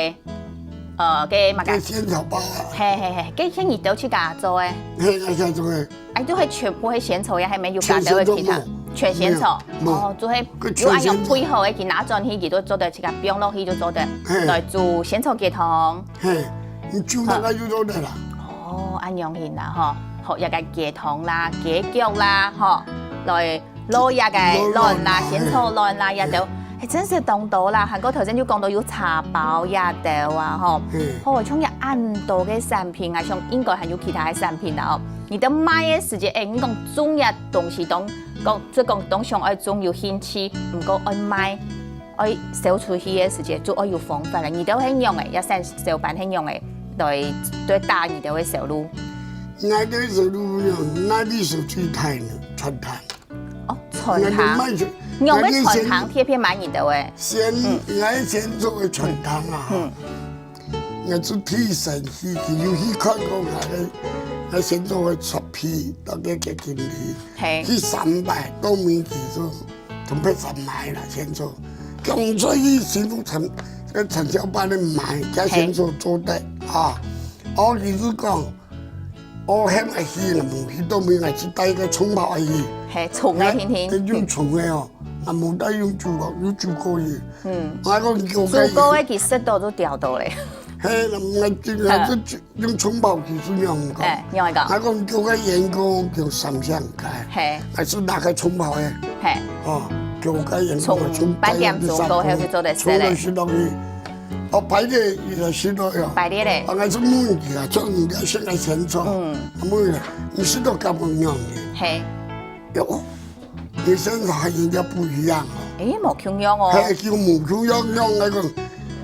呃，个麼个，該仙草包啊，嘿嘿嘿，該係你兜自家做个，嘿，𠊎自家做个，哎，就係全部係仙草呀，還無有加兜个其他，全仙草，無，哦，就係有恁樣配合个，佢拿轉去，佢都做得自家放落去就做得，嘿，來煮仙草雞湯。 嘿，你煮麼个就做得啦。哦，恁樣形啦吼，好，這個雞湯啦，雞腳啦吼，來摎這個卵啦，仙草卵啦，這兜，係真係當多啦。還過頭先就講到有茶包這兜啊吼，好，像這恁多个產品啊，像應該還有其他个產品啦吼。你兜賣个時節，誒，你講種這東西當，講，就講當想愛種有興趣，毋過愛賣。 愛銷出去个時節，就愛有方法了。你兜係仰仔，這產銷班係仰仔，來對打你兜个銷路？𠊎兜銷路呢，哪裡銷最大呢？餐廳。哦，餐廳。𠊎兜賣出，仰會餐廳特別買你兜个？先，𠊎先做个餐廳啊，𠊎就提前去，佢有去看過𠊎个，𠊎先做个出品，大概个經理，嘿，去三擺，都沒幾多。 同別人買啦，仙草。講出去先從產，該產銷班个買，該仙草做得啊。哦，意思講，哦，喊𠊎去啦，無去到尾𠊎去帶个蔥包去。嘿，蔥个，嘿，嘿，嘿。該用蔥个哦，啊，無帶用煮个，用煮過去。嗯。𠊎講你叫該煮過个佢食到都掉到咧。嘿，𠊎，𠊎就，𠊎就煮 用蔥包技術仰講？哎，仰會講？𠊎講叫个員工叫三香雞，嘿，還係拿个蔥包个，嘿，哦，叫个員工從八點鐘過後就做得食咧，蔥來食落去，哦，排列伊就食落去，排列咧，啊，𠊎就問佢啊，做人家先來先做，嗯，問佢，你食到敢樣呢？嘿，有，你身上還有點不一樣哦，誒，無共樣哦，嘿，就無共樣樣，𠊎講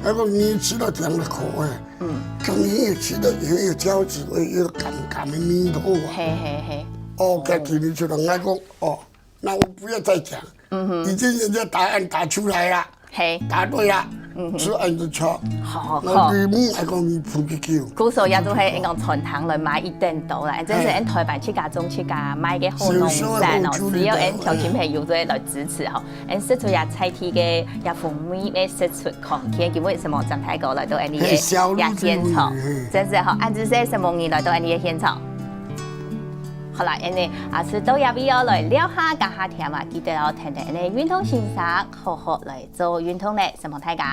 ，𠊎講你食到這樣个口味。 嗯，講你也食到也有膠質，也有甘甘个味道啊。嘿嘿嘿。哦，該今日出來，𠊎講，哦，那我不要再講，嗯哼，已經人家答案答出來了，嘿，答對了，嗯哼，是按照錯。好好好。那你問，𠊎講你不去救，故所也就係講餐廳來買一等到啦，真係俺台灣自家種自家賣个好農產哦，只要俺鄉親朋友做得來支持吼。 俺食出這在地个這風味个食出康健，今晡日承蒙張大哥來到俺俚个這現場，真係吼，恁仔細承蒙你來到俺俚个現場。好啦，恁仔，下次到這位哦，來尞下，加下甜啊，記得哦，跈等恁仔運動先生，好好來做運動咧，承蒙大家。